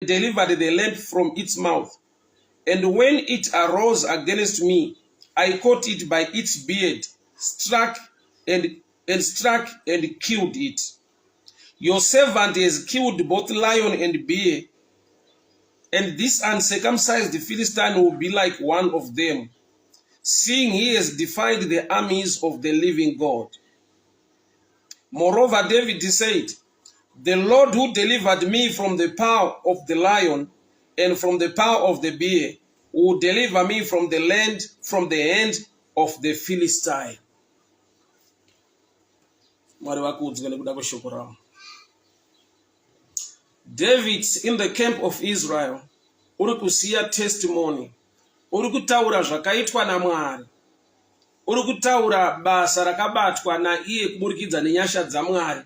delivered the lamp from its mouth. And when it arose against me, I caught it by its beard, struck and, and struck and killed it. Your servant has killed both lion and bear, and this uncircumcised Philistine will be like one of them, seeing he has defied the armies of the living God. Moreover, David said, The Lord who delivered me from the power of the lion and from the power of the bear will deliver me from the land, from the hand of the Philistine. Mwari vakudzwe nekuda kweshoko ravo. David in the camp of Israel uri kusiya testimony, uri kutaura zvakaitwa naMwari, uri kutaura basa rakabatwa naiye kuburikidza nenyasha dzaMwari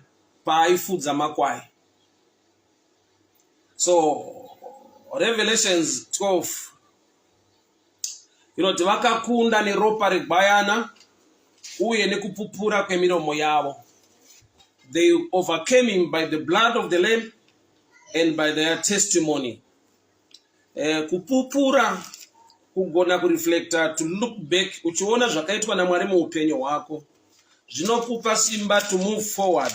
paaifudza makwai. So Revelations 12 inoti vakakunda neropa regwayana uye nekupupura kwemiromo yavo. They overcame him by the blood of the lamb and by their testimony. Eh, kupupura kugona kureflecta to look back uchiona zvakaitwa namwari muupenyu hwako zvinokupa simba to move forward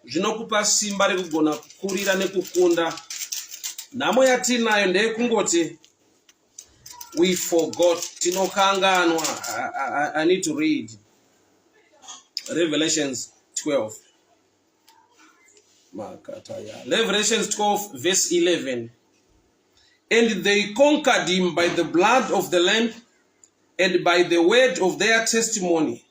zvinokupa simba rekugona kukurira nekukunda nhamo yatinayo ndeyekungoti we forgot tinokanganwa I, I, i need to read revelations 12 makataya revelations 12 verse 11 and they conquered him by the blood of the lamb and by the word of their testimony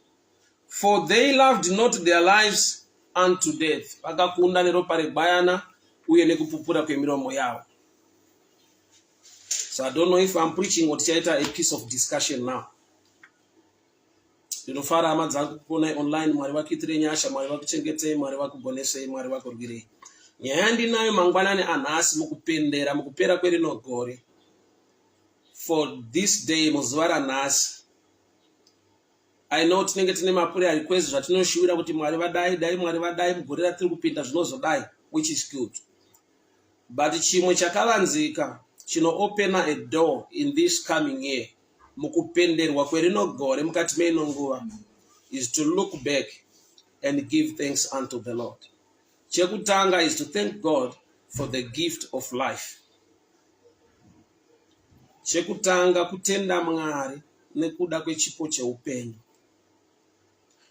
for they loved not their lives unto death vakakunda neropa regwayana uye nekupupura kwemiromo yavo so i don't know if i'm preaching or tichaita a piece of discussion now ndinofara hama dzangu kukuonai online mwari vakuitirei nyasha mwari vakuchengetei mwari vakugonesei mwari vakurwirei nyaya yandinayo mangwanani anhasi mukupendera mukupera kwerino gore for this day muzuva ranhasi i know tinenge tine maprayer request zvatinoshuwira kuti mwari vadai dai mwari vadai mugore ratiri kupinda zvinozodai which is good but chimwe chakavanzika chinoopena a door in this coming year mukupenderwa kwerino gore mukati meino nguva is to look back and give thanks unto the lord chekutanga is to thank god for the gift of life chekutanga kutenda mwari nekuda kwechipo cheupenyu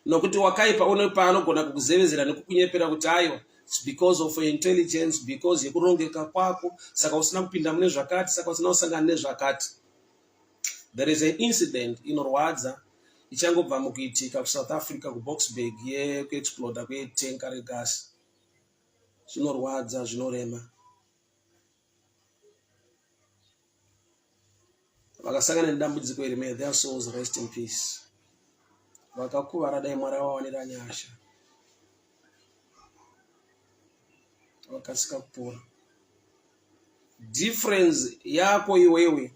nokuti wakaipa une paanogona kukuzevezera nekukunyepera kuti aiwa its because of intelligence because yekurongeka kwako saka usina kupinda mune zvakati saka usina kusangana nezvakati there is an incident inorwadza ichangobva mukuitika kusouth africa kuboxburg yekuexploda kwetenka regasi zvinorwadza zvinorema vakasangana nedambudziko iri may their souls rest in peace vakakuvara dai mwari avawanira nyasha vakasika kupora difference yako iwewe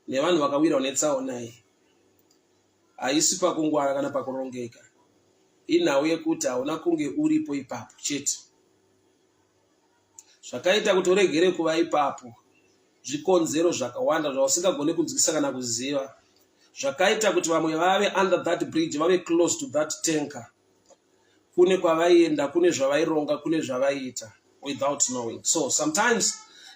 nevanhu vakawirwa netsaona iyi haisi pakungwara kana pakurongeka inhau yekuti hauna kunge uripo ipapo chete Zvakaita kuti uregere kuva ipapo zvikonzero zvakawanda zvausingagone kunzwisa kana kuziva. Zvakaita kuti vamwe vave under that bridge, vave close to that tanker. Kune kwavaienda, kune zvavaironga, kune zvavaiita without knowing. So sometimes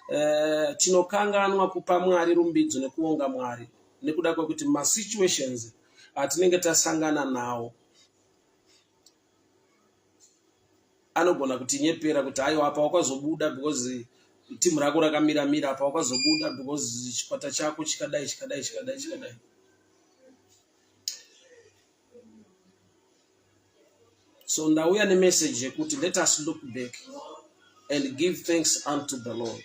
uh, tinokanganwa kupa Mwari rumbidzo nekuonga Mwari nekuda kwekuti masituations atinenge tasangana nawo anogona kutinyepera kuti aiwa apa wakazobuda because timu rako rakamira mira apa wakazobuda because chikwata chako chikadai chikadai chikadai chikadai so ndauya nemessage yekuti let us look back and give thanks unto the lord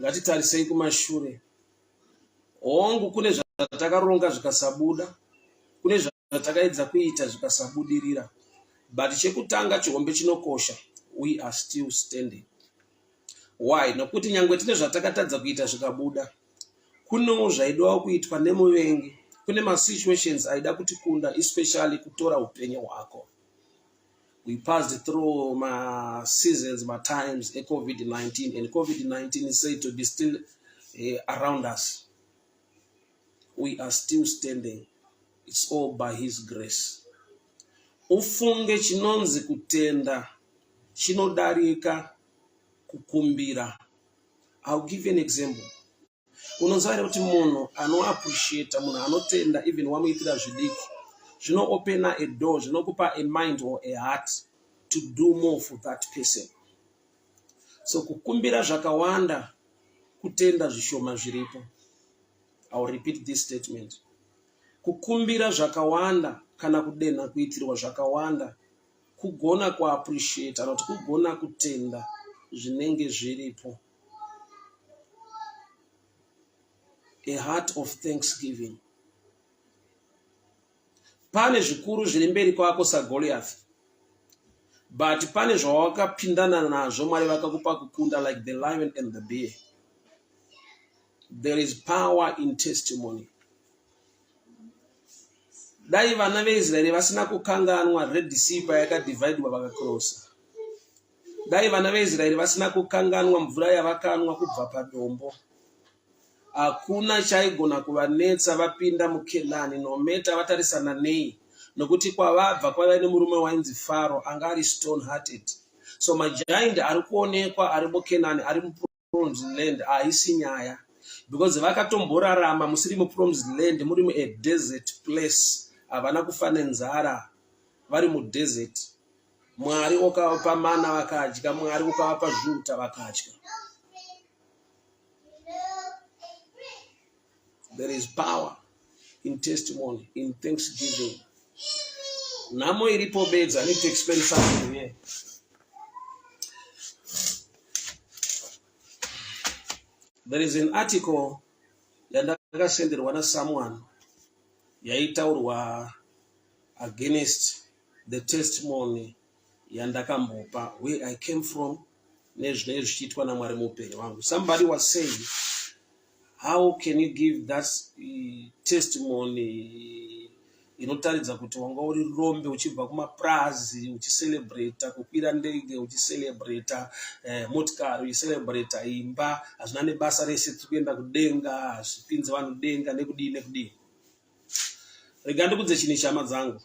ngatitarisei kumashure hongu kune zvatakaronga zvikasabuda kune zvatakaedza kuita zvikasabudirira but chekutanga chihombe chinokosha we are still standing why nokuti nyangwe tine zvatakatadza kuita zvikabuda kunewo zvaidiwa kuitwa nemuvengi kune masituations aida kutikunda especially kutora upenyu hwako. We passed through ma seasons, ma times eCovid-19, and COVID-19 is said to be still around us. We are still standing. It's all by his grace. Ufunge chinonzi kutenda chinodarika kukumbira. I'll give you an example. Unoziva here kuti munhu anoappreciata, munhu anotenda, even wamuitira zvidiki, zvinoopena a door, zvinokupa a mind or a heart to do more for that person. So kukumbira zvakawanda kutenda zvishoma zviripo. I will repeat this statement. Kukumbira zvakawanda kana kudenha kuitirwa zvakawanda kugona kuappreciata kana kuti kugona kutenda zvinenge zviripo. A heart of thanksgiving. Pane zvikuru zviri mberi kwako saGoliath, but pane zvawakapindana nazvo Mwari vakakupa kukunda like the lion and the bear. There is power in testimony. Dai vana veIsraeri vasina kukanganwa Red Sea payakadivhaidwa vakakrosa. Dai vana veIsraeri vasina kukanganwa mvura yavakanwa kubva padombo. Hakuna chaigona kuvanetsa vapinda muKenani no matter vatarisana nei nokuti kwavabva kwaiva nemurume wainzi Faro anga ari stone hearted. So magiant ari kuonekwa ari muKenani ari mupromised land haisi nyaya because vakatomborarama musiri mupromised land muri mua desert place havana kufa nenzara vari mudesert. Mwari okavapa mana vakadya, Mwari ukavapa zviuta vakadya. There is power in testimony, in thanksgiving. Nhamo iripo bedzi, I need to explain something here. There is an article yandakasenderwa nasomeone yaitaurwa against the testimony yandakambopa where I came from nezvinenge zvichiitwa naMwari muupenyu hwangu. Somebody was saying how can you give that testimony inotaridza kuti wanga uri rombe uchibva kumapurazi uchicelebrata kukwira ndege uchicelebrata motikari uchicelebrata imba hazvina nebasa rese tiri kuenda kudenga hazvipinze vanhu denga nekudii nekudii. Rega ndikudze chinhu ichi hama dzangu.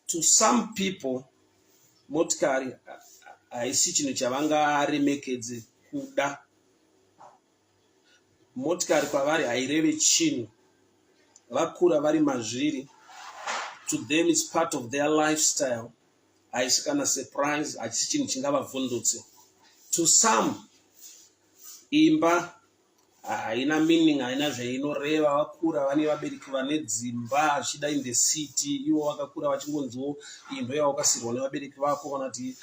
To some people motikari haisi chinhu chavangaremekedze kuda. Motikari kwavari haireve chinhu. Vakura vari mazviri. To them it's part of their lifestyle. Haisi kana surprise, hachisi chinhu chingavavhundutse. To some imba haina meaning, haina zvainoreva. Vakura vane vabereki vane dzimba zvichida in the city, ivo vakakura vachingonziwo iyi ndo yawakasirwa nevabereki vako, kana kuti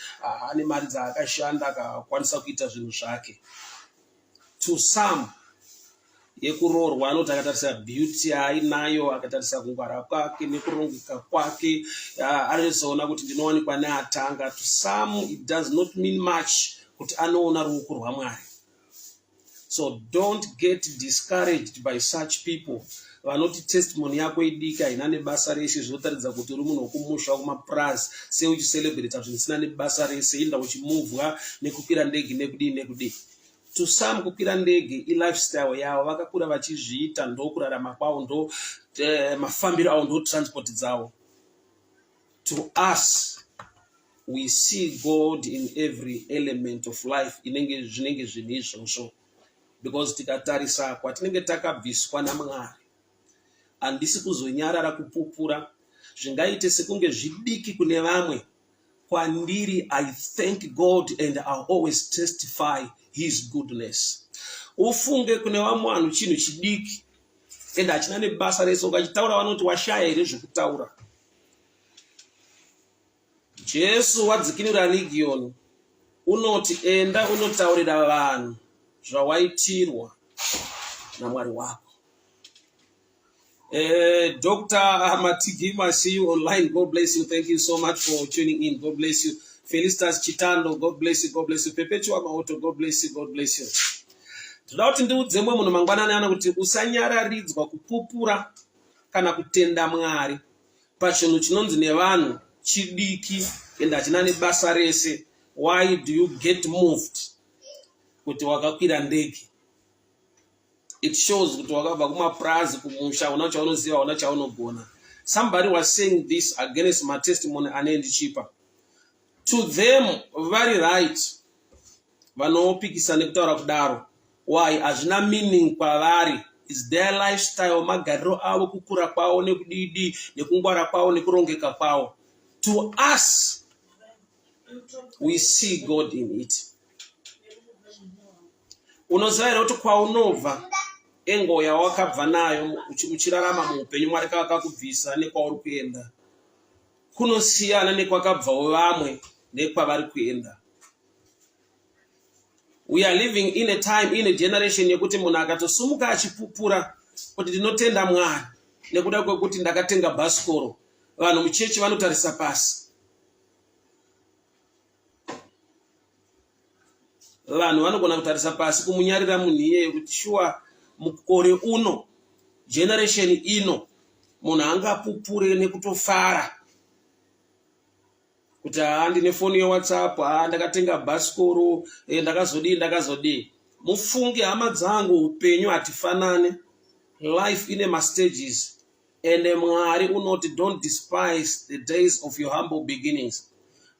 ane mari dzaakashanda akakwanisa kuita zvinhu zvake. To some yekuroorwa anoti akatarisa beauty yaainayo, akatarisa kungwara kwake nekurongeka kwake, anozoona kuti ndinowanikwa neatanga. To some it does not mean much kuti anoona ruoko rwaMwari. So don't get discouraged by such people vanoti testimony yako idiki haina nebasa rese, zvinotaridza kuti uri munhu wekumusha wekumapurazi, sei uchicelebrata zvinhu zvisina nebasa rese, inda uchimuvwa nekukwira ndege nekudii nekudii. To some kukwira ndege ilifestyle yavo, vakakura vachizviita, ndokurarama kwavo, ndo mafambiro avo, ndo transport dzavo. To us we see God in every element of life inenge zvinenge zvinhu izvozvo, because tikatarisa kwatinenge takabviswa naMwari, handisi kuzonyarara kupupura. Zvingaite sekunge zvidiki kune vamwe, kwandiri I thank God and I always testify his goodness. Ufunge kune vamwe vanhu chinhu chidiki and hachina nebasa rese, ukachitaura vanoti washaya here zvekutaura. Jesu wadzikinura Legion unoti enda unotaurira vanhu zvawaitirwa naMwari wako. Dr. Matigima, I see you online. God bless you. Thank you so much for tuning in. God bless you. Felicitas Chitando, God bless you. God bless you. Perpetua Maoto, God bless you. God bless you. Ndoda kuti ndiudze mumwe munhu mangwanani ano kuti usanyararidzwa kupupura kana kutenda Mwari pachinhu chinonzi nevanhu chidiki ende hachina nebasa rese. Why do you get moved kuti wakakwira ndege? It shows kuti wakabva kumapurazi kumusha, hauna chaunoziva, hauna chaunogona. Somebody was saying this against my testimony ane ndichipa to them. Vari right vanopikisa nekutaura kudaro. Why? Hazvina meaning kwavari, is their lifestyle, magariro avo, kukura kwavo, nekudidi, nekungwara kwavo, nekurongeka kwavo. To us, we see God in it. Unoziva here kuti kwaunobva, engo yawakabva nayo uchirarama muupenyu, Mwari kavakakubvisa, nekwauri kuenda kunosiyana nekwakabvawo vamwe nekwavari kuenda? We are living in a time, in a generation yekuti munhu akatosumuka achipupura kuti ndinotenda Mwari nekuda kwekuti ndakatenga bhasikoro, vanhu muchechi vanotarisa pasi. Vanhu vanogona kutarisa pasi, kumunyarira munhu iyeye kuti shuwa mukore uno, generation ino, munhu angapupure nekutofara kuti haa, ndine foni yeWhatsApp, haa, ndakatenga bhasikoro, ndakazodii, ndakazodii. Mufunge, hama dzangu, upenyu hatifanane. Life ine mastages, ende Mwari unoti, "Don't despise the days of your humble beginnings."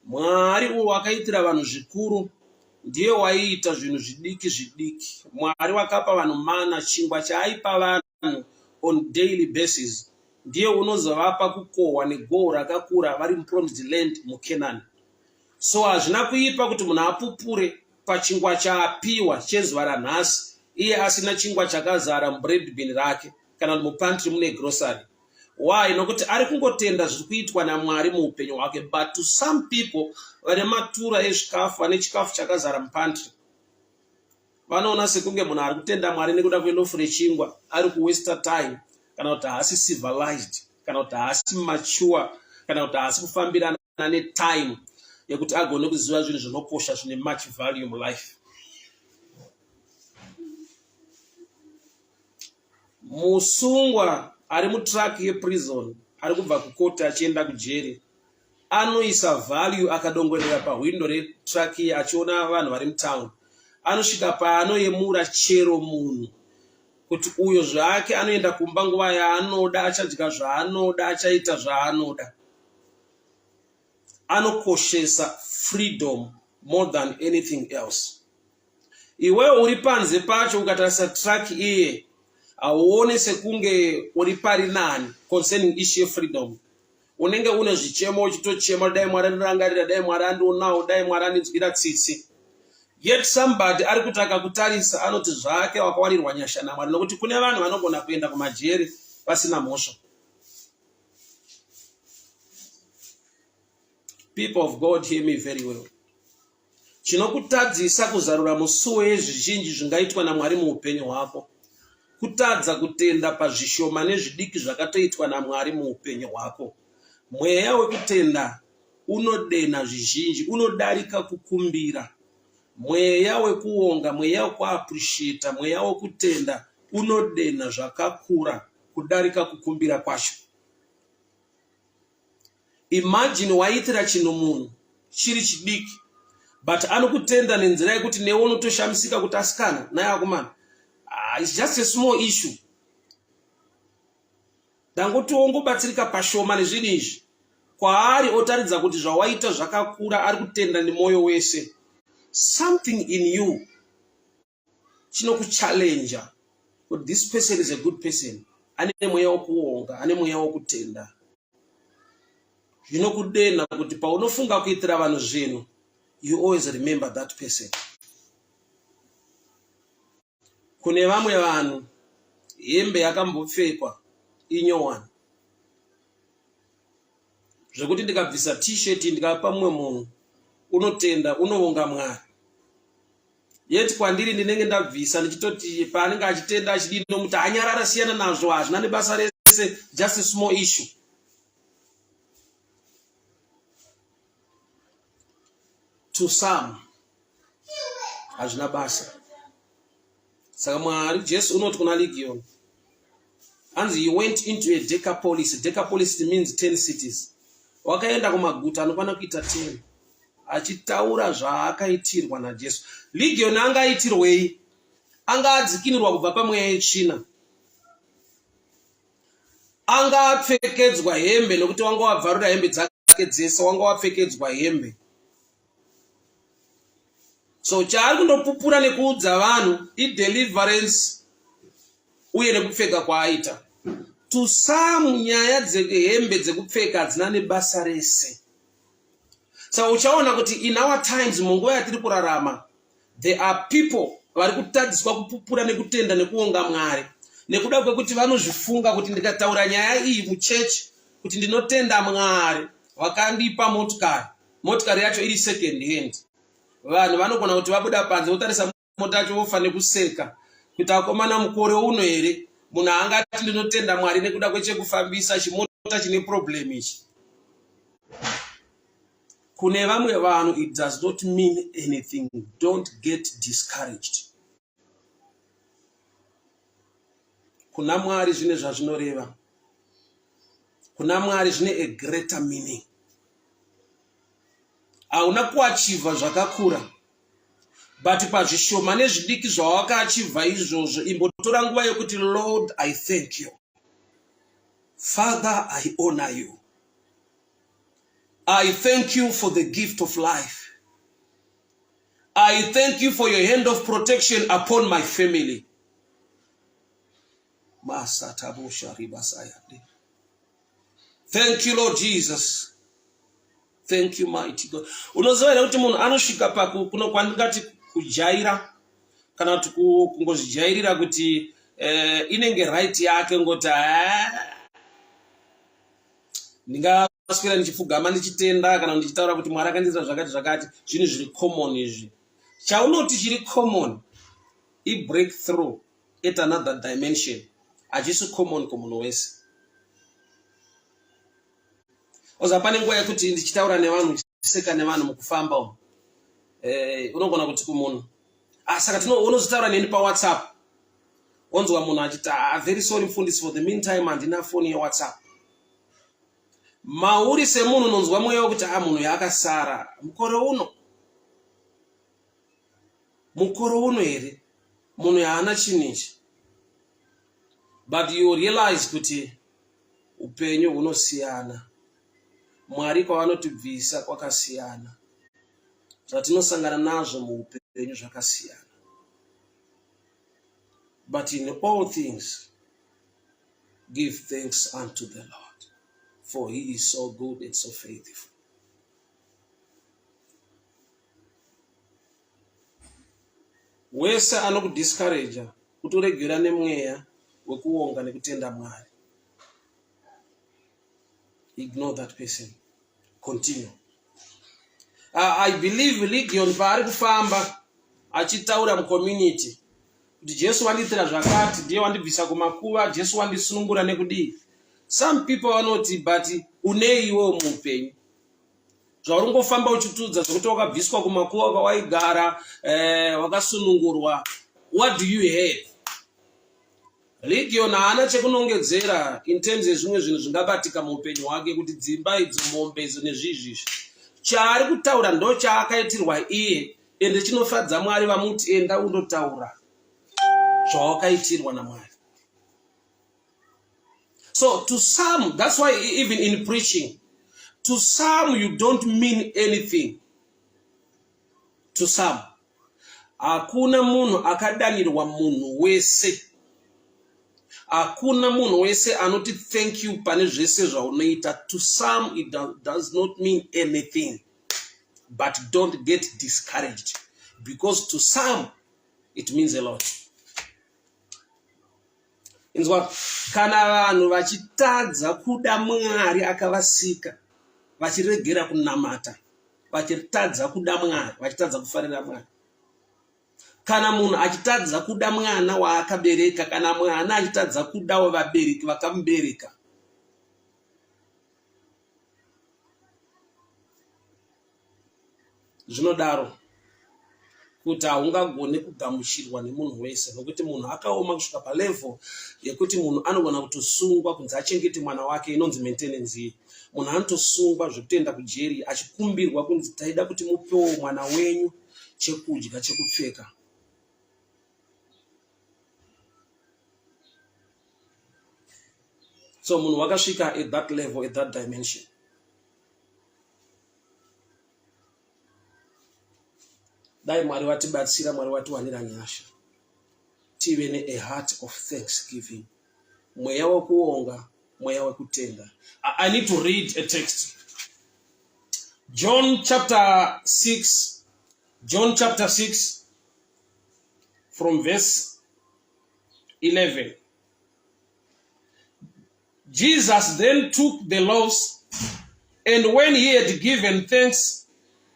Mwari uyo wakaitira vanhu zvikuru ndiye waiita zvinhu zvidiki zvidiki. Mwari wakapa vanhu mana, chingwa chaaipa vanhu on daily basis, ndiye unozovapa kukohwa negoho rakakura vari mupromised land muCanaan. So hazvina kuipa kuti munhu apupure pachingwa chaapiwa chezuva ranhasi, iye asina chingwa chakazara mubread bin rake kana kuti mupantry mune grocery. Why? Nokuti ari kungotenda zviri kuitwa naMwari muupenyu hwake. But to some people vane matura ezvikafu, vane chikafu chakazara mupantry, vanoona sekunge munhu ari kutenda Mwari nekuda kwelofu rechingwa ari kuwaster time, kana kuti haasi civilized, kana kuti haasi mature, kana kuti haasi kufambirana netime yekuti agone kuziva zvinhu zvinokosha, zvine much value mulife. Musungwa ari mutruck yeprison, ari kubva kukoti achienda kujeri, anoisa value akadongorera pahwindo retruck iye achiona vanhu vari mutown. Anosvika paanoyemura chero munhu kuti uyo zvake anoenda kumba nguva yaanoda, achadya zvaanoda, achaita zvaanoda. Anokoshesa freedom more than anything else. Iwewe uri panze pacho, ukatarisa truck iye, hauone sekunge uri pari nani concerning issue yefreedom. Unenge une zvichemo, uchitochema, "Dai Mwari andirangarira, dai Mwari andionawo, dai Mwari andinzwira tsitsi." Yet somebody ari kuti akakutarisa anoti zvake wakawanirwa nyasha naMwari, nokuti kune vanhu vanogona kuenda kumajeri vasina mhosva. People of God, hear me very well. Chinokutadzisa kuzarura musuwo yezvizhinji zvingaitwa naMwari muupenyu hwako kutadza kutenda pazvishoma nezvidiki zvakatoitwa naMwari muupenyu hwako. Mweya wekutenda unodena zvizhinji, unodarika kukumbira. Mweya wekuonga, mweya wekuappreciata, mweya wekutenda unodena zvakakura kudarika kukumbira kwacho. Imagine waitira chinhu munhu chiri chidiki, but anokutenda nenzira yekuti newe unotoshamisika kuti asikana naye akomana, ah, it's just a small issue, ndangotiwongobatsirika pashoma nezvinhu izvi. Kwaari otaridza kuti zvawaita zvakakura, ari kutenda nemwoyo wese. Something in you chinokuchallenja kuti this person is a good person, ane mweya wokuonga, ane mweya wokutenda. Zvinokudena kuti paunofunga kuitira vanhu zvinhu, you always remember that person. Kune vamwe vanhu hembe yakambopfekwa inyowani, zvekuti ndikabvisa T-shirt ndikapa mumwe munhu, unotenda, unovonga Mwari. Yet kwandiri ndinenge ndabvisa ndichitoti paanenge achitenda achidii, nomuti anyarara, siyana nazvo, hazvina nebasa rese, just a small issue. To some hazvina basa. Saka Mwari, Jesu unoti kuna Legion, hanzi he went into a Decapolis. Decapolis means 10 cities. Wakaenda kumaguta anokwana kuita 10 achitaura zvaakaitirwa naJesu. Legion anga aitirwei? Anga adzikinurwa kubva pamweya yetsvina. Anga apfekedzwa hembe nokuti wanga wabvarura hembe dzake dzese, wanga wapfekedzwa hembe. So chaari kundopupura nekuudza vanhu ideliverance uye nekupfeka kwaaita. To some nyaya dzehembe dzekupfeka hadzina nebasa rese. Saka uchaona kuti in our times, munguva yatiri kurarama, there are people vari kutadziswa kupupura nekutenda nekuonga Mwari nekuda kwekuti vanozvifunga kuti ndikataura nyaya iyi muchechi kuti ndinotenda Mwari vakandipa motikari, motikari yacho iri second hand, vanhu vanogona kuti vabuda panze votarisa mota yacho vofa nekuseka kuti akomana mukore uno here munhu angati ndinotenda Mwari nekuda kwechekufambisa chimota chine problem ichi. Kune vamwe vanhu it does not mean anything. Don't get discouraged. Kuna Mwari zvine zvazvinoreva. Kuna Mwari zvine a greater meaning. Hauna kuachivha zvakakura, but pazvishoma nezvidiki zvawakaachivha izvozvo, imbotora nguva yekuti Lord, I thank you. Father, I honor you. I thank you for the gift of life. I thank you for your hand of protection upon my family. Thank you, Lord Jesus. Thank you, mighty God. Unoziva here kuti munhu anosvika paku kuno kwandingati kujaira kana kuti kungozvijairira kuti eh, inenge right yake ngoti ah, ndingaswera ndichipfugama ndichitenda kana ndichitaura kuti Mwari akandiitira zvakati zvakati. Zvinhu zviri common izvi. Chaunoti chiri common ibreakthrough at another dimension, hachisi common kumunhu wese. Oza pane nguva yekuti ndichitaura nevanhu, ndichiseka nevanhu mukufamba umu, eh, unogona kuti kumunhu, ah, saka unozotaura neni paWhatsApp. Onzwa munhu achiti, ah, very sorry mufundisi, for the meantime handina foni yeWhatsApp. Mauri semunhu unonzwa mweya wekuti ah, munhu yaakasara mukore uno, mukore uno here munhu yaana chinhu ichi. But you realize kuti upenyu hunosiyana, Mwari kwavanotibvisa kwakasiyana, zvatinosangana nazvo muupenyu zvakasiyana. But in all things give thanks unto the Lord, for he is so good and so faithful. Wese anokudiscourager kutoregera nemweya wekuonga nekutenda Mwari, ignore that person, continue. I believe Legion paari kufamba achitaura mucommunity kuti Jesu wandiitira zvakati, ndiye wandibvisa kumakuva, Jesu wandisunungura nekudii, some people vanoti, but uneiwo muupenyu zvauri ngofamba uchitudza zvekuti wakabviswa kumakuva kwawaigara, wakasunungurwa, what do you have? Legion haana chekunongedzera in terms yezvimwe zvinhu zvingabatika muupenyu hwake, kuti dzimba idzo, mombe idzo, nezvizvi izvi. Chaari kutaura ndo chaakaitirwa iye, ende chinofadza Mwari vamuti enda undotaura zvawakaitirwa naMwari. So to some, that's why even in preaching, to some you don't mean anything. To some, hakuna munhu akadanirwa munhu wese. Hakuna munhu wese anoti thank you pane zvese zvaunoita. To some it does not mean anything, but don't get discouraged, because to some it means a lot. Inzwa, kana vanhu vachitadza kuda Mwari akavasika, vachiregera kunamata, vachitadza kuda Mwari, vachitadza kufarira Mwari, kana munhu achitadza kuda mwana waakabereka, kana mwana achitadza kudawo vabereki vakamubereka, zvinodaro. kuti haungagone kugamuchirwa nemunhu wese nokuti munhu akaoma kusvika palevel yekuti munhu anogona kutosungwa kunzi achengete mwana wake inonzi maintenance iyi munhu anotosungwa zvekutoenda kujeri achikumbirwa kunzi taida kuti mupewo mwana wenyu chekudya chekupfeka so munhu wakasvika at that level at that dimension dai mwari vatibatsira mwari vatiwanira nyasha tive ne a heart of thanksgiving mweya wekuonga mweya wekutenda i need to read a text john chapter 6 john chapter 6 from verse 11 Jesus then took the loaves, and when he had given thanks,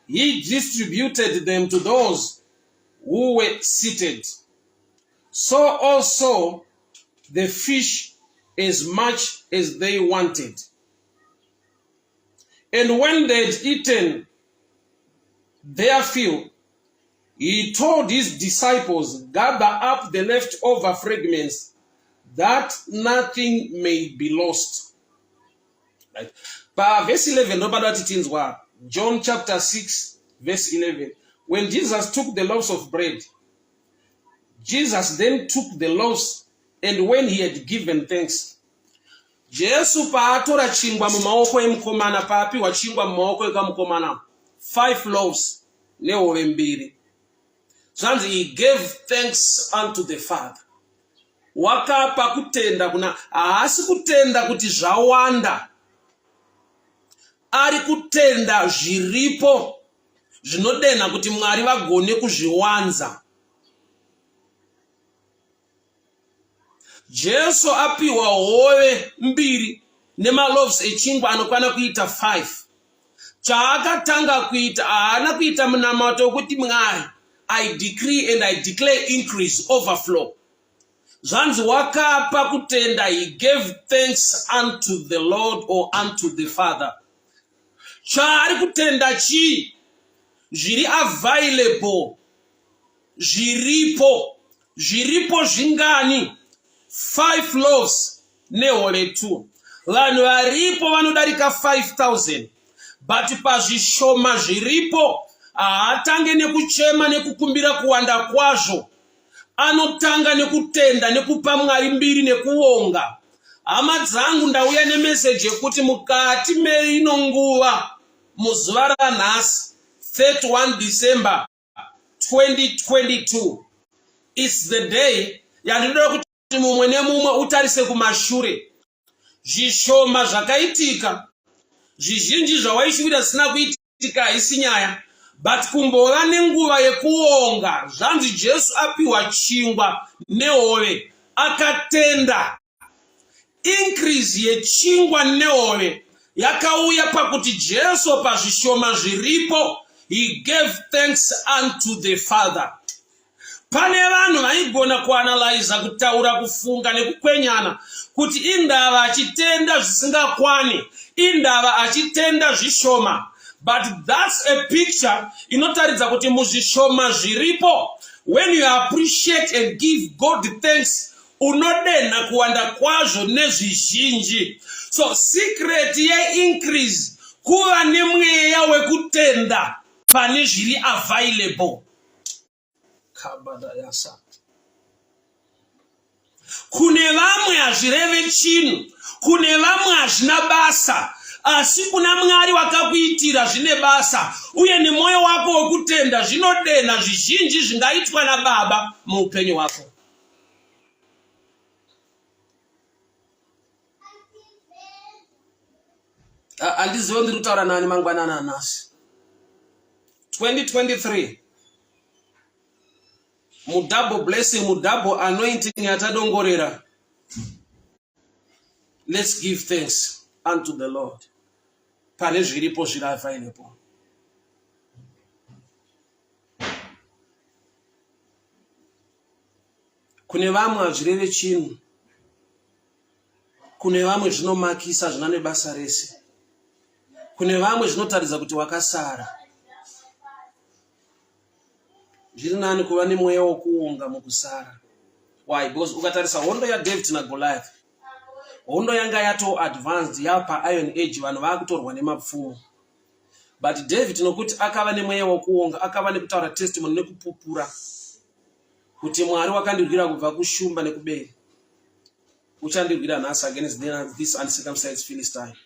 he distributed them to those who were seated. So also the fish as much as they wanted. And when they had eaten their fill, he told his disciples, Gather up the leftover fragments that nothing may be lost. Right. Pavhesi 11 ndopada kuti tinzwa John chapter 6 verse 11. When Jesus took the loaves of bread, Jesus then took the loaves and when he had given thanks, Jesu paatora chingwa mumaoko emukomana, paapiwa chingwa mumaoko ekamukomana, five loaves nehove mbiri, zvanzi he gave thanks unto the father. Wakapa kutenda kuna, haasi kutenda kuti zvawanda, ari kutenda zviripo zvinodenha kuti Mwari vagone kuzviwanza. Jesu apiwa hove mbiri nemaloaves echingwa anokwana kuita 5. Chaakatanga kuita, haana kuita munamato wekuti Mwari, I decree and I declare increase, overflow. Zvanzi wakapa kutenda, he gave thanks unto the Lord or unto the Father. Chaari kutenda chii? Zviri available, zviripo. Zviripo zvingani? 5 loaves nehove 2. Vanhu varipo vanodarika 5000 but pazvishoma zviripo haatange nekuchema nekukumbira kuwanda kwazvo. Anotanga nekutenda nekupa Mwari mbiri nekuonga. Hama dzangu ndauya nemeseji yekuti mukati meino nguva muzuva ranhasi 31 December 2022 its the day yandinoda kuti mumwe nemumwe utarise kumashure zvishoma zvakaitika zvizhinji zvawaishuvira zvisina kuitika haisi nyaya but kumbova nenguva yekuonga zvanzi jesu apiwa chingwa nehove akatenda Increase yechingwa nehove yakauya pakuti Jesu pazvishoma zviripo he gave thanks unto the Father. Pane vanhu vaigona kuanalyza, kutaura, kufunga nekukwenyana kuti indava achitenda zvisingakwani, indava achitenda zvishoma. But that's a picture inotaridza kuti muzvishoma zviripo when you appreciate and give God thanks unodenha kuwanda kwazvo nezvizhinji so secret yeincrease kuva nemweya wekutenda pane zviri available kabadayasa kune vamwe hazvireve chinhu kune vamwe hazvina basa asi kuna mwari wakakuitira zvine basa uye nemwoyo wako wekutenda zvinodenha zvizhinji zvingaitwa nababa muupenyu hwako Handizive ndiri kutaura nani mangwanani anhasi. 2023 mudouble blessing mudouble anointing yatadongorera let's give thanks unto the lord pane zviripo zviri available Kune vamwe hazvireve chinhu, kune vamwe zvinomakisa zvina nebasa rese, kune vamwe zvinotaridza kuti wakasara. Zviri nani kuva nemweya wokuonga mukusara. Why? Because ukatarisa hondo yaDavid naGoliath, hondo yanga yato advanced yapa iron age, vanhu vakutorwa nemapfumo. But David nokuti akava nemweya wokuonga, akava nekutaura testimony nekupupura kuti Mwari wakandirwira kubva kushumba nekuberi, uchandirwira nhasi against this uncircumcised Philistine.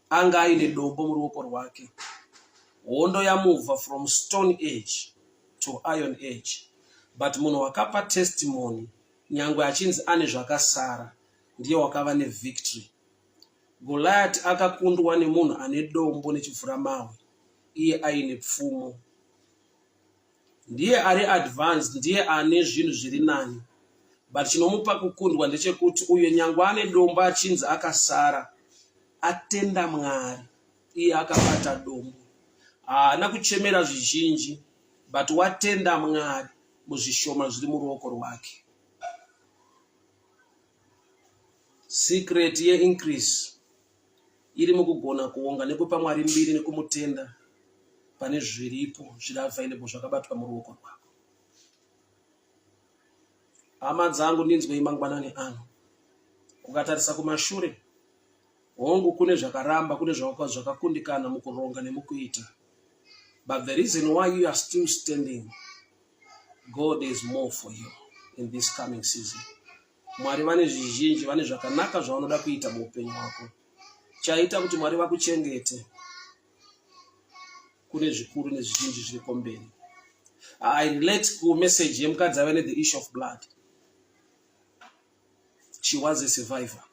Anga aine dombo muruoko rwake. Hondo yamuvha from stone age to iron age, but munhu wakapa testimony nyangwe achinzi ane zvakasara ndiye wakava nevictory. Goliath akakundwa nemunhu ane dombo nechivhuramahwe iye aine pfumo. Ndiye ari advanced, ndiye ane zvinhu zviri nani, but chinomupa kukundwa ndechekuti uyo nyangwe ane dombo achinzi akasara atenda Mwari, iye akabata dombo, haana kuchemera zvizhinji, but watenda Mwari muzvishoma zviri muruoko rwake. Secret yeincrease iri mukugona kuonga nekupa Mwari mbiri nekumutenda pane zviripo zviri available zvakabatwa muruoko rwako. Hama dzangu, ndinzwei mangwanani ano. Ukatarisa kumashure, hongu kune zvakaramba, kune zvakakundikana mukuronga nemukuita, but the reason why you are still standing, God is more for you in this coming season. Mwari vane zvizhinji, vane zvakanaka zvavanoda kuita muupenyu hwako. Chaita kuti Mwari vakuchengete kune zvikuru nezvizhinji zviri komberi. I relate kumessage yemukadzi ave nethe issue of blood. She was a survivor.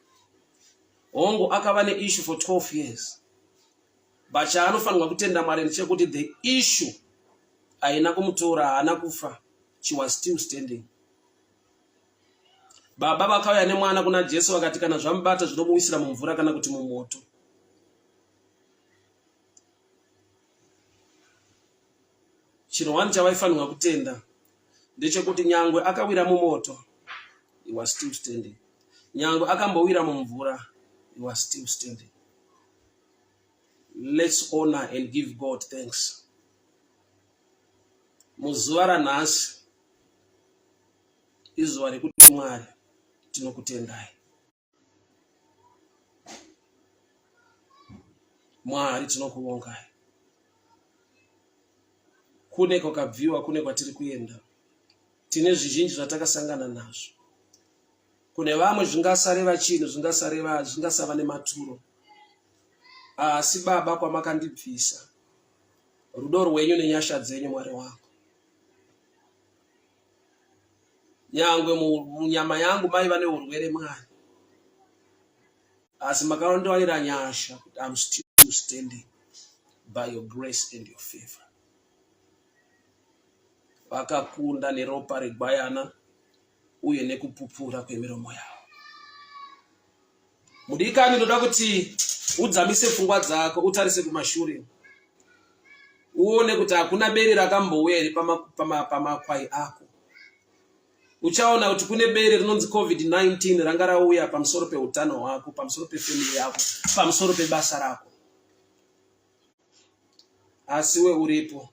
Hongu akava neissue for 12 years, but chaanofanirwa kutenda Mwari ndechekuti the issue haina kumutora, haana kufa. She was still standing. Baba vakauya nemwana kuna Jesu vakati kana zvamubata zvinomuwisira mumvura kana kuti mumoto. Chinhu wani chavaifanirwa kutenda ndechekuti nyangwe akawira mumoto, he was still standing. Nyangwe akambowira mumvura, he was still standing. Let's honor and give God thanks. Muzuva ranhasi izuva rekuti Mwari tinokutendai. Mwari tinokuvongai. Kune kwakabviwa, kune kwatiri kuenda. Tine zvizhinji zvatakasangana nazvo. Kune vamwe zvingasareva chinhu, zvingasareva, zvingasava nematuro. Asi Baba, kwamakandibvisa, rudo rwenyu nenyasha dzenyu, Mwari wangu, nyangwe munyama yangu maiva neurwere Mwari, asi makandiwanira nyasha kuti I'm still standing by your grace and your favor. Vakakunda neropa regwayana uye nekupupura kwemiromo yavo. Mudikani, ndoda kuti udzamise pfungwa dzako utarise kumashure uone kuti hakuna bere rakambouya here pamakwai ako. Uchaona kuti kune bere rinonzi COVID-19 ranga rauya pamusoro peutano hwako, pamusoro pefamily yako, pamusoro pebasa rako, asi we uripo,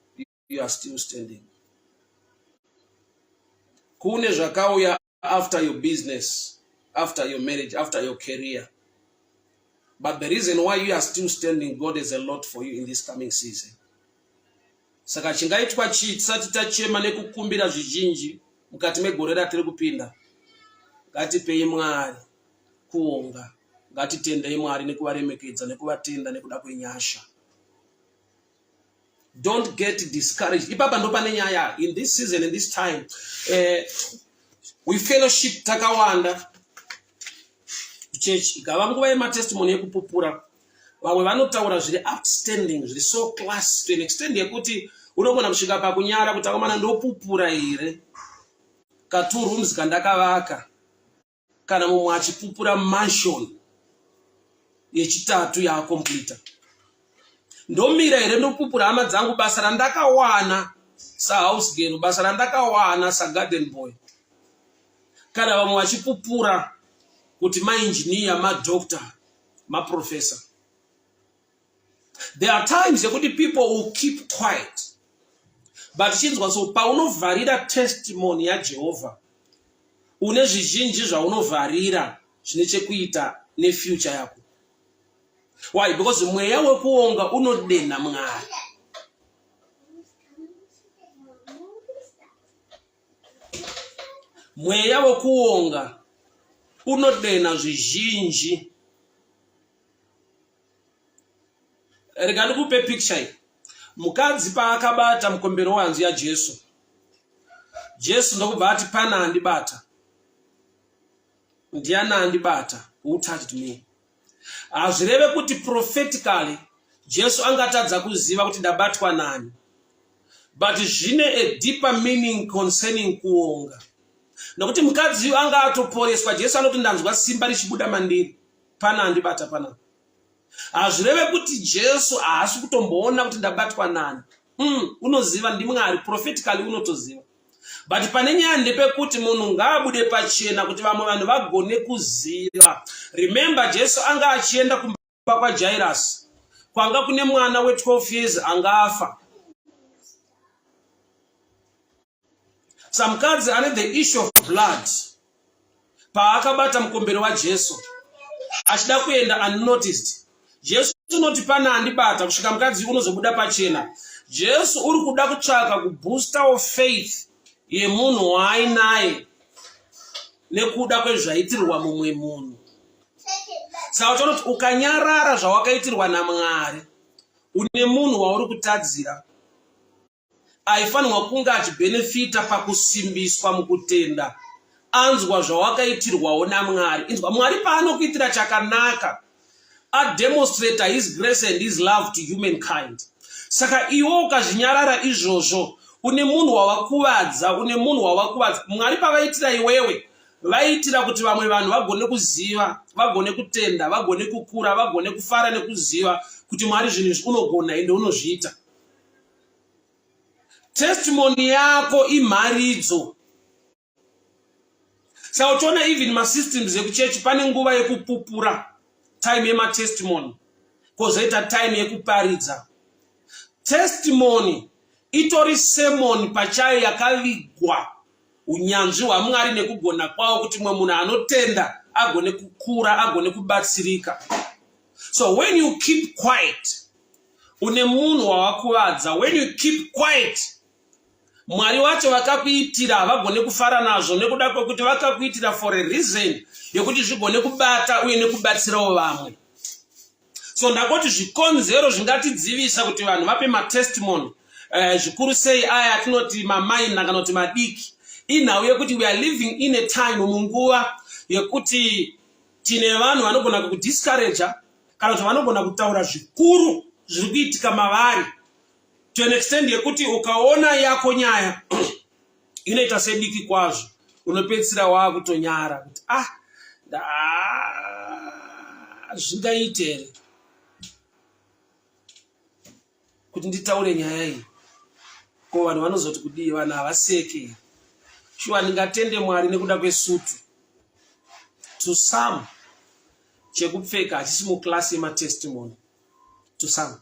you are still standing. Kune zvakauya after your business, after your marriage, after your career, but the reason why you are still standing, God has a lot for you in this coming season. Saka chingaitwa chii tisati tachema nekukumbira zvizhinji mukati megore ratiri kupinda? Ngatipei Mwari kuonga, ngatitendei Mwari nekuvaremekedza nekuvatenda nekuda kwenyasha. Don't get discouraged. Ipapa ndo pane nyaya in this season, in this time. We fellowship takawanda church, ikava nguva yematestimony yekupupura, vamwe vanotaura zviri outstanding, zviri so class to an extent yekuti unogona kusvika pakunyara kuti akomana, ndopupura here ka two rooms kandakavaka, kana mumwe achipupura mansion yechitatu yaakomplita. Ndomira here ndopupura, hama dzangu, basa randakawana sahouse girl, basa randakawana sagarden boy, kana vamwe vachipupura kuti maengineer, madoctor, maprofessor? There are times yekuti people will keep quiet. But chinzwa, so paunovharira testimony yaJehovha, une zvizhinji zvaunovharira zvine chekuita nefuture yako. Why? Because mweya wekuonga unodenha Mwari. Mweya wekuonga unodenha zvizhinji. Rega ndikupe picture iyi. Mukadzi paakabata mukombero wehanzu yaJesu, Jesu ndokubva ati, pana andibata. Ndiani andibata? Who touched me? Hazvireve kuti prophetically Jesu angatadza kuziva kuti ndabatwa nani, but zvine a deeper meaning concerning kuonga, nokuti mukadzi uyu anga atoporeswa. Jesu anoti, ndanzwa simba richibuda mandiri, pana andibata pana. Hazvireve kuti Jesu haasi kutomboona kuti ndabatwa nani. Unoziva, ndiMwari, prophetically unotoziva. But pane nyaya ndepekuti munhu ngaabude pachena kuti vamwe vanhu vagone kuziva. Remember, Jesu anga achienda kumba kwaJairus, kwanga kune mwana we12 years anga afa. Samukadzi ane the issue of blood, paakabata mukombero waJesu achida kuenda unnoticed, Jesu unoti, pana andibata, kusvika mukadzi unozobuda pachena. Jesu uri kuda kutsvaka kuboostawo faith yemunhu waainaye nekuda kwezvaitirwa mumwe munhu. Saka uchaona kuti ukanyarara zvawakaitirwa naMwari, une munhu wauri kutadzira aifanirwa kunge achibhenefita pakusimbiswa mukutenda anzwa zvawakaitirwawo naMwari. Inzwa, Mwari paanokuitira chakanaka, ademonstrata his grace and his love to humankind. Saka iwe ukazvinyarara izvozvo, une munhu wawakuvadza, une munhu wawakuvadza. Mwari pavaitira iwewe, vaitira kuti vamwe vanhu vagone kuziva, vagone kutenda, vagone kukura, vagone kufara nekuziva kuti Mwari zvinhu izvi unogona ende unozviita. Testimony yako imharidzo. Saka uchiona even masystems ekuchechi, pane nguva yekupupura, time yematestimony, kwozoita time yekuparidza. Testimony itori sermon pachayo yakavigwa unyanzvi hwaMwari nekugona kwavo, kuti mumwe munhu anotenda agone kukura, agone kubatsirika. So when you keep quiet, une munhu wawakuvadza. When you keep quiet, Mwari wacho vakakuitira havagone kufara nazvo, nekuda kwekuti vakakuitira for a reason yekuti zvigone kubata uye nekubatsirawo vamwe. So ndakoti zvikonzero zvingatidzivisa kuti vanhu vape matestimony, zvikuru sei aya atinoti mamaina kana kuti madiki, inhau yekuti we are living in a time, munguva yekuti tine vanhu vanogona kukudiscouraja kana kuti vanogona kutaura zvikuru zviri kuitika mavari to an extent yekuti ukaona yako nyaya inoita sediki kwazvo, unopedzisira waakutonyara kuti, ah, zvingaite here kuti nditaure nyaya iyi? Ko vanhu vanozoti kudii? Vanhu havaseke? Shuwa, ndingatende Mwari nekuda kwesutu? To some, chekupfeka hachisi muklasi yematestimony, to some.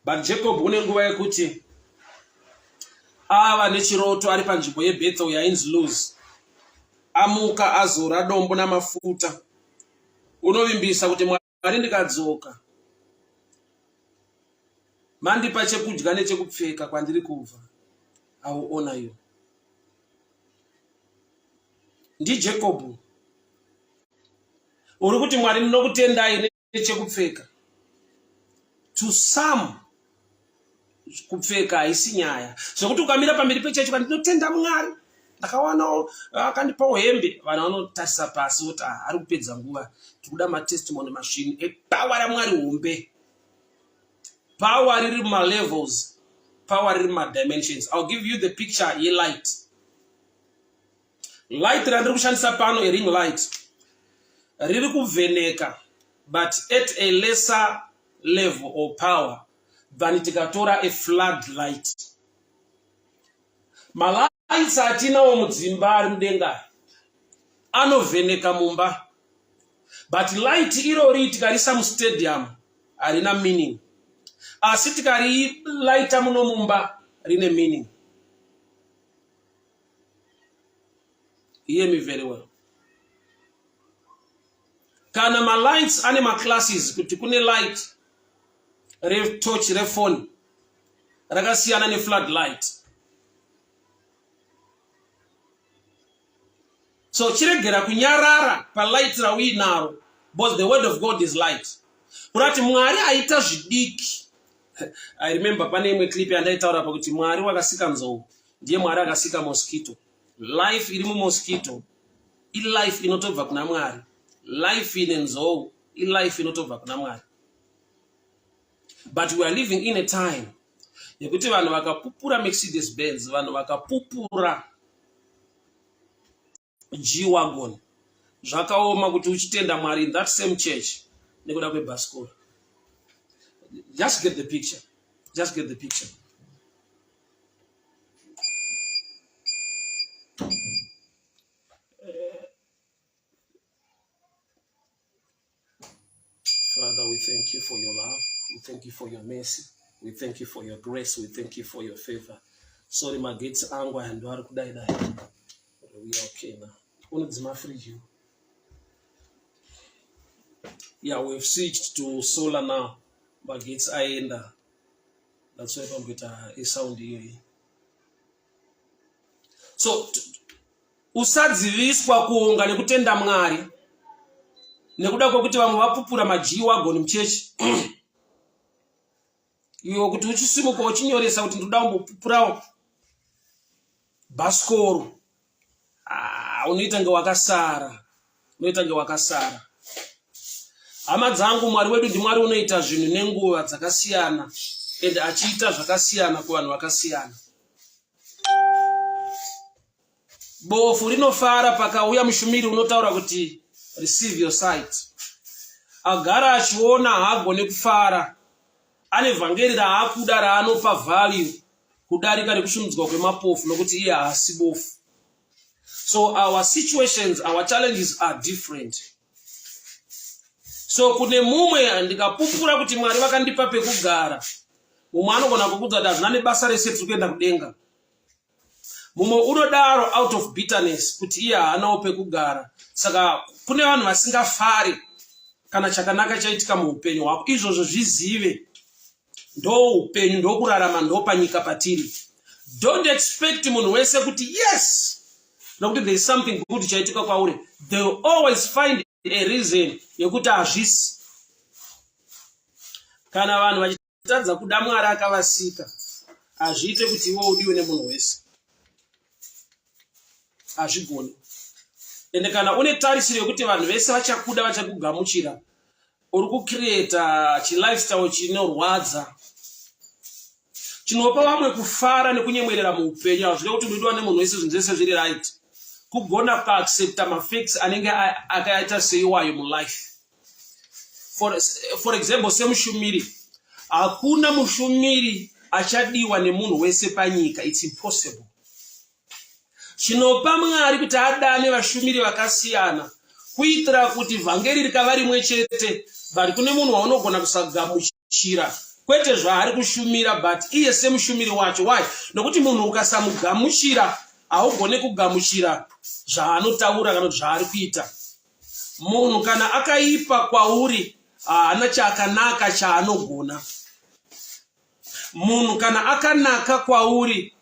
But Jacob une nguva yekuti ava nechiroto ari panzvimbo yeBethel yainzi Luz. Amuka, azora dombo namafuta, unovimbisa kuti, Mwari, ndikadzoka mandipa chekudya nechekupfeka kwandiri kubva, I will honor you. NdiJacob uri kuti, Mwari, ndinokutendai nechekupfeka. To some, kupfeka haisi nyaya, zvekuti ukamira pamberi pechechi, ndinotenda Mwari, ndakawanawo akandipawo hembe, vanhu vanotarisa pasi voti, ah, ari kupedza nguva. Tikuda matestimony masvinu epower raMwari hombe. Power riri mumalevels, power riri mumadimensions. I'll give you the picture yelight. Light randiri kushandisa pano, ering light, riri kuvheneka, but at a lesser level of power than tikatora a flood light. Malights atinawo mudzimba ari mudenga anovheneka mumba, but light irori tikarisa mustadium harina meaning. Asi tikarilaita muno mumba rine meaning. Hear me very well. Kana malights ane maclasses kuti kune light retorch refoni rakasiyana neflood light. So chiregera kunyarara palight rauinaro because the word of God is light. Kurati Mwari aita zvidiki. I remember pane imwe clip yandaitaura pakuti Mwari wakasika nzou ndiye Mwari akasika mosquito. Life iri mumosquito ilife inotobva kuna Mwari. Life ine nzou ilife inotobva kuna Mwari. But we are living in a time yekuti vanhu vakapupura Mercedes Benz, vanhu vakapupura G-Wagon. Zvakaoma kuti uchitenda Mwari in that same church nekuda kwebhasikoro. Just get the picture. Just get the picture. Father, we thank you for your love. We thank you for your mercy. We thank you for your grace. We thank you for your favor. Sorry, magetsi angu aya ndo ari kudai dai. We are okay now. Unodzima fridge you. Yeah, we've switched to solar now. Magetsi aenda. That's why pamboita isound iyoyi. So Usadziviswa kuonga nekutenda Mwari nekuda kwekuti vamwe vapupura maG-wagon muchechi iwe kuti uchisimuka uchinyoresa kuti ndoda kumbopupurawo bhasikoro ah, unoita nge wakasara unoita nge wakasara hama dzangu mwari wedu ndimwari unoita zvinhu nenguva dzakasiyana and achiita zvakasiyana kuvanhu vakasiyana Bofu rinofara pakauya mushumiri unotaura kuti receive your sight. Agara achiona haagone kufara. Ane vhangeri raakuda raanopa value kudarika rekusvinudzwa kwemapofu nokuti iye haasi bofu. So our situations, our challenges are different. So kune mumwe ndikapupura kuti Mwari vakandipa pekugara, mumwe anogona kukudza kuti hazvina nebasa rese tiri kuenda kudenga. Mumwe unodaro out of bitterness kuti iye haanawo pekugara. Saka kune vanhu vasingafari kana chakanaka chaitika muupenyu hwako, izvozvo zvizive. Ndo upenyu, ndokurarama, ndo panyika patiri. Don't expect munhu wese kuti yes, nokuti there is something good chaitika kwauri. They will always find a reason yekuti hazvisi. Kana vanhu vachitadza kuda Mwari akavasika, hazviite kuti iwe udiwe nemunhu wese, hazvigoni. Ende kana une tarisiro yekuti vanhu vese vachakuda, vachakugamuchira, uri kucreata chilifestyle chinorwadza chinopa vamwe kufara nekunyemwerera muupenyu. Hazvide kuti unodiwa nemunhu wese, zvinhu zvese zviri right. Kugona kuaccepta mafacts anenge akaita seiwayo mulife. For example, semushumiri, hakuna mushumiri achadiwa nemunhu wese panyika. It's impossible. Chinopa Mwari kuti adane vashumiri vakasiyana kuitira kuti vhangeri rikava rimwe chete, but kune munhu waunogona kusagamuchira kwete zvaari kushumira but iye semushumiri wacho. Why? Nokuti munhu ukasamugamuchira haugone kugamuchira zvaanotaura kana kuti zvaari kuita. Munhu kana akaipa kwauri haana chakanaka chaanogona. Munhu kana akanaka kwauri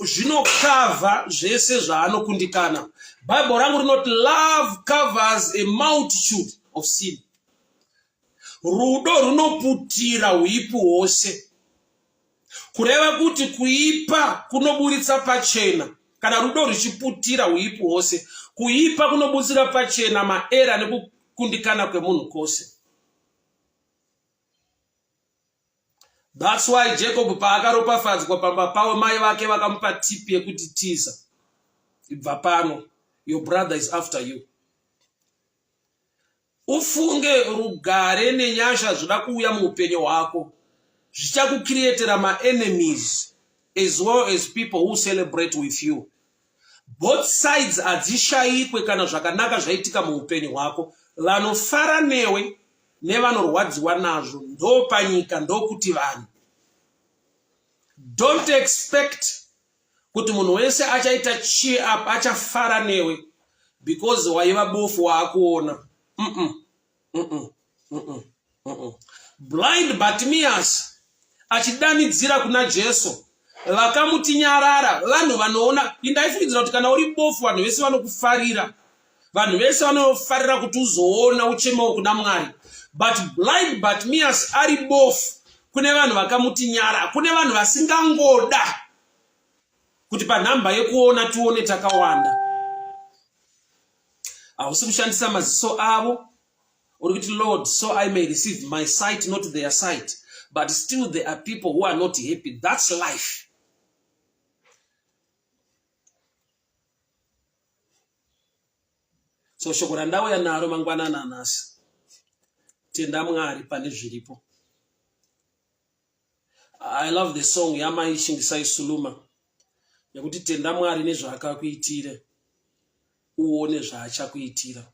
zvinokavha zvese zvaanokundikana. Bible rangu rinoti love covers a multitude of sin. Rudo runoputira huipi hwose. Kureva kuti kuipa kunoburitsa pachena, kana rudo ruchiputira huipi hwose, kuipa kunobutsira pachena maera nekukundikana kwemunhu kwose. That's why Jacob paakaropafadzwa pamba pavo, mai vake vakamupa tip yekuti tiza, ibva pano, your brother is after you. Ufunge rugare nenyasha zvoda kuuya muupenyu hwako zvichakucreatera maenemies as well as people who celebrate with you. Both sides hadzishayikwe kana zvakanaka zvaitika muupenyu hwako. Vanofara newe nevanorwadziwa nazvo ndopanyika ndokuti vanhu. Don't expect kuti munhu wese achaita cheer up achafara newe because waiva bofu waakuona. Blind Bartimaeus achidanidzira kuna Jesu vakamuti nyarara. Vanhu vanoona, indaifungidzira kuti kana uri bofu vanhu vese vanokufarira, vanhu vese vanofarira kuti uzoona uchemewo kuna Mwari. But blind Bartimaeus ari bofu, kune vanhu vakamuti nyara, kune vanhu vasingangoda kuti panhamba yekuona tione takawanda. Hausi kushandisa maziso avo, uri kuti Lord, so I may receive my sight, not their sight. But still there are people who are not happy. That's life. So shoko randauya naro mangwanani anhasi, tenda Mwari pane zviripo. I love the song yamai Shingisai Suluma yekuti tenda Mwari nezvaakakuitire uone zvaachakuitira.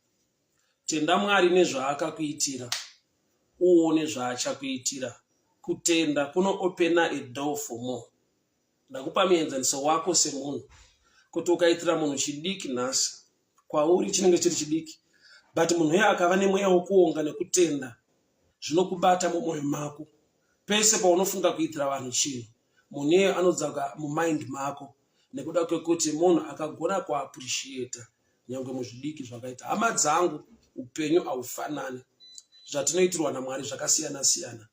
Tenda Mwari nezvaakakuitira uone zvaachakuitira. Kutenda kuno opena a door for more. Ndakupa muenzaniso wako semunhu kuti ukaitira munhu chidiki nhasi, kwauri chinenge chiri chidiki, but munhu uye akava nemweya wokuonga nekutenda, zvinokubata mumwoyo mako. Pese paunofunga kuitira vanhu chinhu, munhu iye anodzoka mumind mako nekuda kwekuti munhu akagona kuappreciata nyangwe muzvidiki zvakaita. Hama dzangu, upenyu haufanani, zvatinoitirwa naMwari zvakasiyana siyana.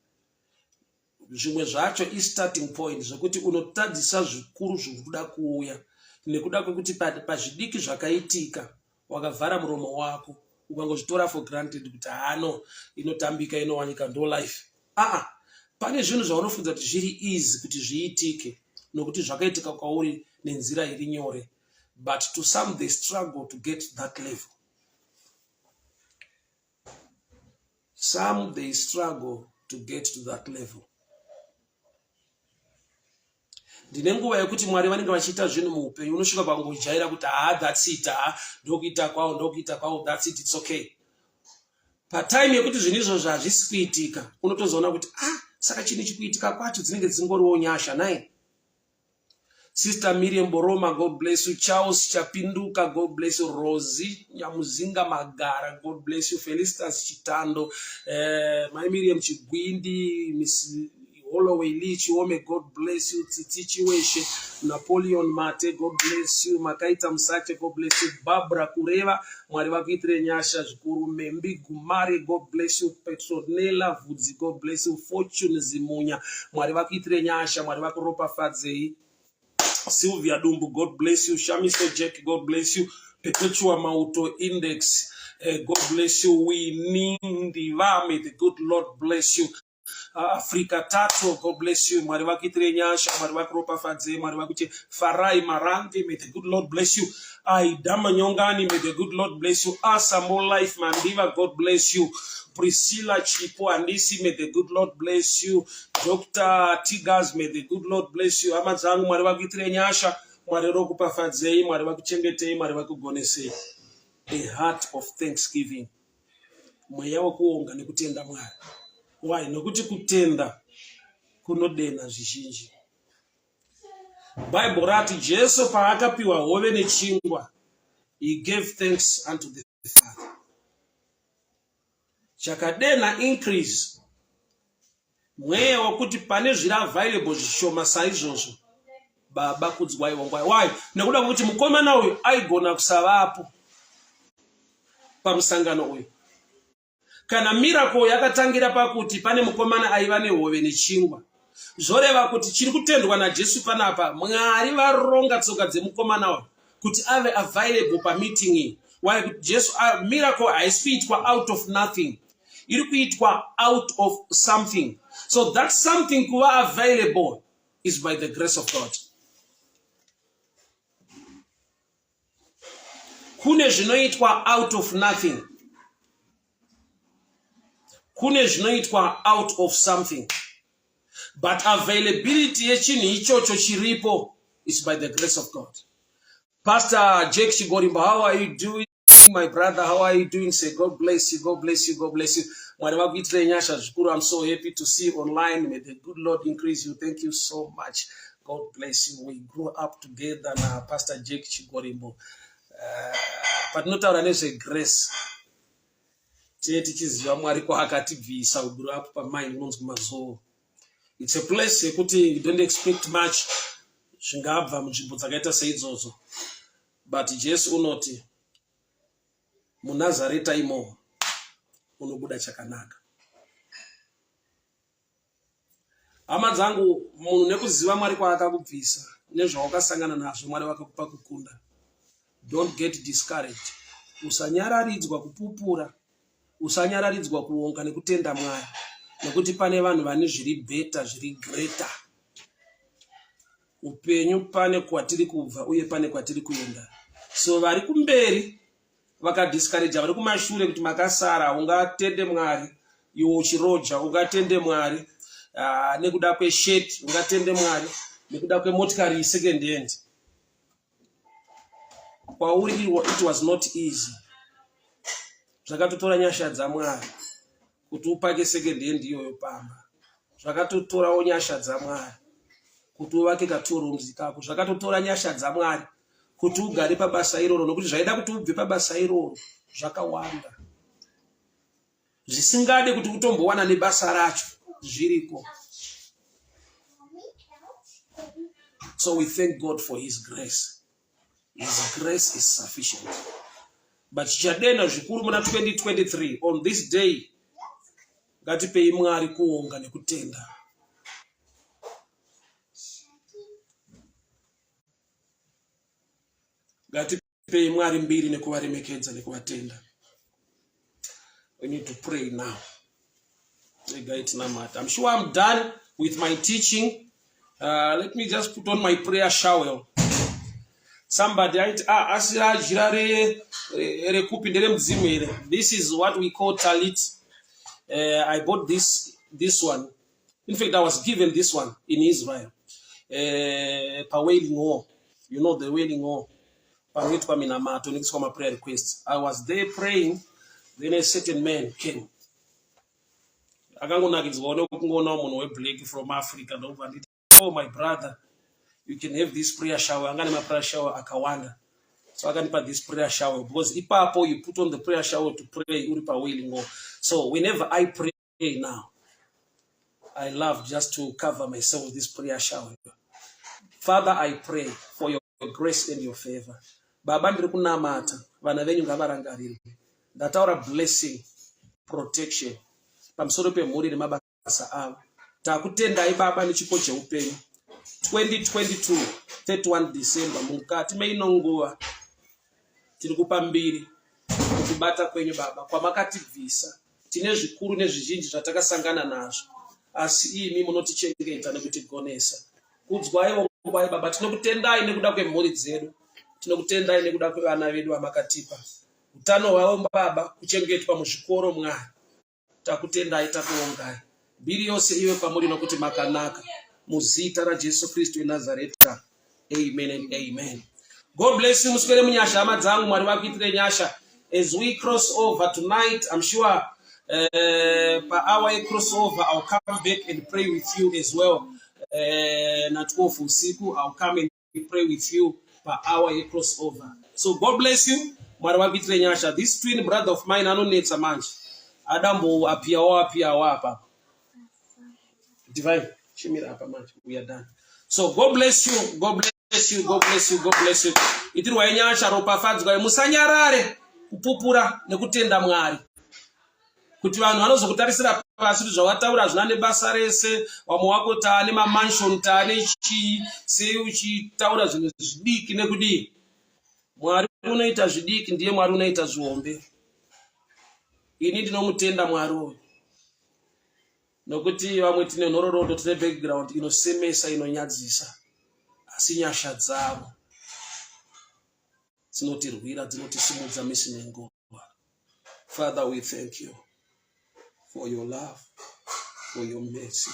Zvimwe zvacho istarting point zvekuti unotadzisa zvikuru zviri kuda kuuya nekuda kwekuti pazvidiki zvakaitika wakavhara muromo wako ukangozvitora for granted kuti haano inotambika inowanika ndo life. Aa, pane zvinhu zvaunofunza kuti zviri easy kuti zviitike nokuti zvakaitika kwauri nenzira iri nyore, but to some they struggle to get that level. Some they struggle to get to that level. Ndine nguva yekuti Mwari vanenge vachiita zvinhu muupenyu, unosvika pangojaira kuti haa, that's it, haa, ndokuita kwawo, ndokuita kwawo, that's it, it's okay. Patime yekuti zvinhu izvozvo hazvisi kuitika, unotozoona kuti ah, saka chinhu chikuitika kwacho dzinenge dzingoriwo nyasha nai. Sister Miriam Boroma, God bless you. Charles Chapinduka, God bless you. Rosie Nyamuzinga Magara, God bless you. Felicitas Chitando, Mai Miriam Chigwindi, Miss Holloway Lee Chiome, God bless you. Tsitsi Chiweshe, Napoleon Mate, God bless you. Makaita Musache, God bless you. Barbara Kureva, Mwari vakuitire nyasha zvikuru. Membi Gumare, God bless you. Petronella Vhudzi, God bless you. Fortune Zimunya, Mwari vakuitire nyasha, Mwari vakuropafadzei. Sylvia Dumbu, God bless you. Shamiso Jack, God bless you. Perpetua Mauto Index, God bless you. Winnie Ndiva, may the good Lord bless you. Africa Tato, God bless you. Mwari vakuitire nyasha, Mwari vakuropafadze, Mwari vakuite. Farai Marange, may the good Lord bless you. Aida Manyongani, may the good Lord bless you. Asa More Life Mandiva, God bless you. Priscilla Chipo Andisi, may the good Lord bless you. Dr. Tigers, may the good Lord bless you. Hama dzangu, Mwari vakuitire nyasha, Mwari rokupafadzei, Mwari vakuchengetei, Mwari vakugonesei. A heart of thanksgiving. Mweya wekuonga nekutenda Mwari. Why? Nokuti kutenda kunodena zvizhinji. Bible rati Jesu paakapiwa hove nechingwa, he gave thanks unto the Father. Chakadena increase mweya wekuti pane zviri available zvishoma saizvozvo, Baba kudzwai wangwai. Why? Nekuda kwekuti mukomana uyu aigona kusavapo pamusangano uyu. Kana miracle yakatangira pakuti pane mukomana aiva nehove nechingwa, zvoreva kuti chiri kutendwa naJesu panapa, Mwari varonga tsoka dzemukomana uyu kuti ave available pameeting iyi. Why? Kuti Jesu, miracle haisi kuitwa out of nothing, iri kuitwa out of something. So that something kuva available is by the grace of God. Kune zvinoitwa out of nothing, kune zvinoitwa out of something, but availability yechinhu ichocho chiripo is by the grace of God. Pastor Jake Chigorimba, how are you doing, my brother? How are you doing? Say God bless you, God bless you, God bless you. Mwari vakuitirei nyasha zvikuru. I'm so happy to see you online. May the good Lord increase you. Thank you so much. God bless you. We grew up together na Pastor Jake Chigorimbo. Patinotaura nezvegrace, tee tichiziva Mwari kwaakatibvisa. We grew up pamine unonzi Mazowo. It's a place yekuti you don't expect much zvingabva munzvimbo dzakaita seidzodzo, but Jesu unoti muNazareta imomo unobuda chakanaka. Hama dzangu, munhu nekuziva Mwari kwaakakubvisa nezvawakasangana nazvo, Mwari vakakupa kukunda. Don't get discouraged. Usanyararidzwa kupupura, usanyararidzwa kuonga nekutenda Mwari, nekuti pane vanhu vane zviri better, zviri greater. Upenyu pane kwatiri kubva uye pane kwatiri kuenda. So vari kumberi vakadiscouraja vari kumashure kuti makasara. Ungatende Mwari iwe uchiroja, ungatende Mwari nekuda kweshet, ungatende Mwari nekuda kwemotikari second hand. Kwauri it was not easy. Zvakatotora nyasha dzaMwari kuti upake second hand iyoyo pamba. Zvakatotorawo nyasha dzaMwari kuti uvake ka2 rooms kako. Zvakatotora nyasha dzaMwari kuti ugare pabasa iroro, nokuti zvaida kuti ubve pabasa iroro zvakawanda, zvisingade kuti utombowana nebasa racho zviriko. So we thank God for his grace. His grace is sufficient. But chichadena zvikuru muna 2023 on this day, ngatipei Mwari kuonga nekutenda. Ngatipei Mwari mbiri nekuvaremekedza nekuvatenda. We need to pray now. Regai tinamata. I'm sure I'm done with my teaching. Let me just put on my prayer shawl. Somebody aiti, ah, asi jira rekupi, nderemudzimu here? This is what we call talit. I bought this one. In fact, I was given this one in Israel pawailing Wall. You know the Wailing Wall, panoitwa minamato nekuiswa maprayer requests. I was there praying, then a certain man came, akangonakidzwawo nekungoona munhu weblack from Africa, ndobva nditi, "Oh my brother, you can have this prayer shawl." Anga nemaprayer shawl akawanda, so akanipa this prayer shawl because ipapo you put on the prayer shawl to pray uri pawailing Wall. So whenever I pray now, I love just to cover myself with this prayer shawl. Father, I pray for your grace and your favor. Baba, ndiri kunamata, vana venyu ngavarangarirwe. Ndataura blessing, protection pamusoro pemhuri nemabasa avo. Takutendai Baba nechipo cheupenyu. 2022 31 December, mukati meino nguva tiri kupa mbiri mukubata kwenyu Baba, kwamakatibvisa. Tine zvikuru nezvizhinji zvatakasangana nazvo, asi imi munotichengeta nekutigonesa. Kudzwai, vongwai Baba. Tinokutendai nekuda kwemhuri dzedu, tinokutendai nekuda kwevana vedu vamakatipa, utano hwavo Baba, kuchengetwa muzvikoro. Mwari, takutendai, takuongai. Mbiri yose ive kwamuri nokuti makanaka. Muzita raJesu Kristu weNazareta, amen and amen. God bless you. Muswere munyasha, hama dzangu. Mwari vakuitire nyasha. As we cross over tonight, I'm sure pahour yecrossover I'll come back and pray with you as well. Na12 usiku I'll come and pray with you pahour yecrossover. So God bless you. Mwari vakuitire nyasha. This twin brother of mine anonetsa manje, adambo apiyawo apiyawo apa. Divine, chimira apa manje. We are done. So God bless you, God bless you, God bless you, God bless you. Itirwai nyasha, ropafadzwai. Musanyarare kupupura nekutenda Mwari, kuti vanhu vanozokutarisira pasi kuti zvawataura zvina nebasa rese. Vamwe wako taane mamansion, taane chii, sei uchitaura zvinhu zvidiki nekudii? Mwari unoita zvidiki ndiye Mwari unoita zvihombe. Ini ndinomutenda Mwari uyu, nokuti vamwe tine nhororondo, tine background inosemesa, inonyadzisa, asi nyasha dzavo dzinotirwira, dzinotisimudza misi nenguva. Father, we thank you for your love, for your mercy,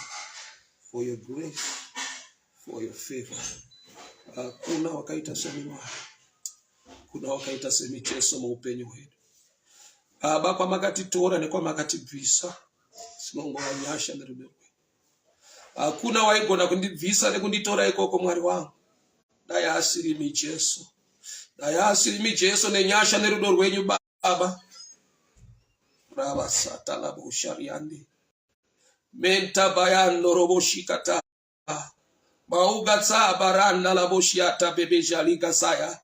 for your grace, for your favor. Hakuna wakaita semi Mwari, kuna wakaita semi Jesu muupenyu hwedu. Baba, kwamakatitora nekwamakatibvisa dzinongova nyasha nerudo rwenyu. Hakuna waigona kundibvisa nekunditora ikoko, Mwari wangu, dai asirimi Jesu, dai asirimi Jesu nenyasha nerudo rwenyu Baba. Rava satalaboshariande mentabayando roboshikata Mauga tsaba randa la boshiata bebeja liga saya.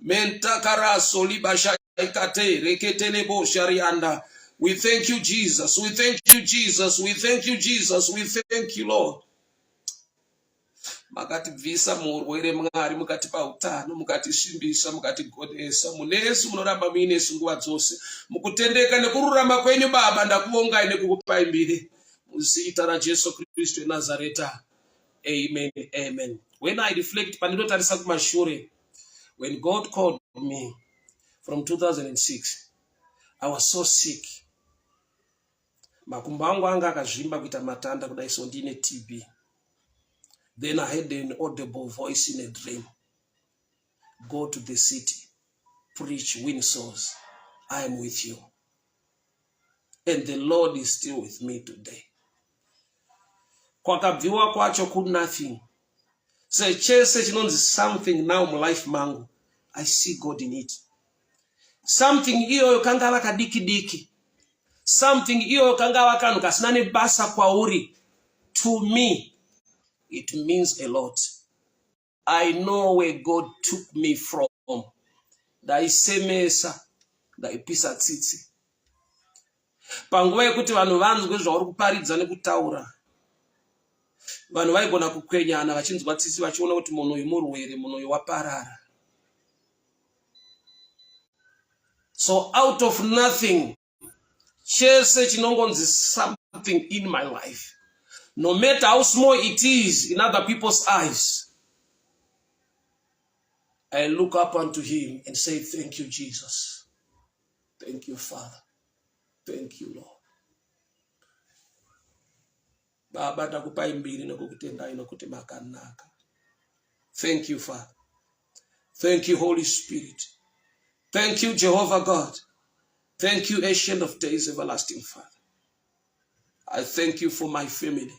Menta karaso libasha ikate reketele bosha rianda. We thank you, Jesus. We thank you, Jesus. We thank you, Jesus. We thank you, Lord. Makatibvisa muurwere Mwari, mukatipa utano, mukatisimbisa, mukatigonesa. Munesu munoramba muinesu nguva dzose. Mukutendeka nekururama kwenyu Baba, ndakuvongai nekukupai mbiri. Muzita raJesu Kristu weNazareta. Amen. Amen. When I reflect, pandinotarisa kumashure, when God called me from 2006, I was so sick. Makumbo angu anga akazvimba kuita matanda kudai so ndine TB. Then I had an audible voice in a dream. Go to the city, preach, win souls. I am with you. And the Lord is still with me today. Kwakabviwa kwacho ku nothing. Sechese chinonzi something now mulife mangu. I see God in it. Something iyoyo kangava kadiki diki. Something iyoyo kangava kanhu kasina nebasa kwauri. To me, it means a lot. I know where God took me from. Ndaisemesa, ndaipisa tsitsi. Panguva yekuti vanhu vanzwe zvauri kuparidza nekutaura, vanhu vaigona kukwenyana vachinzwa tsitsi vachiona kuti munhu uyu murwere, munhu uyu waparara. So out of nothing, chese chinongonzi something in my life, no matter how small it is in other people's eyes, I look up unto him and say, thank you, Jesus. Thank you, Father. Thank you, Lord. Baba, ndakupai mbiri nekukutendai nokuti makanaka. Thank you, Father. Thank you, Holy Spirit. Thank you, Jehovah God. Thank you, Ancient of Days, Everlasting Father. I thank you for my family.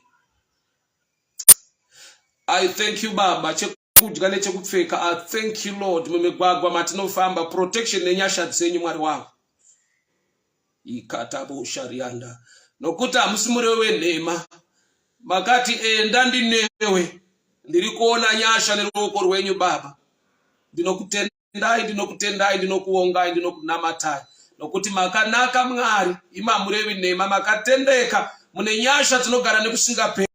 I thank you, Baba. Chekudya nechekupfeka. I thank you, Lord. Mumigwagwa matinofamba, protection nenyasha dzenyu, Mwari wangu. Ikatabosharianda. Nokuti hamusi murevi wenhema. Makati enda ndinewe. Ndiri kuona nyasha neruoko rwenyu, Baba. Ndinokutendai, ndinokutendai, ndinokuongai, ndinokunamatai. Nokuti makanaka Mwari, imi hamurevi nhema, makatendeka, mune nyasha dzinogara nekusingaperi.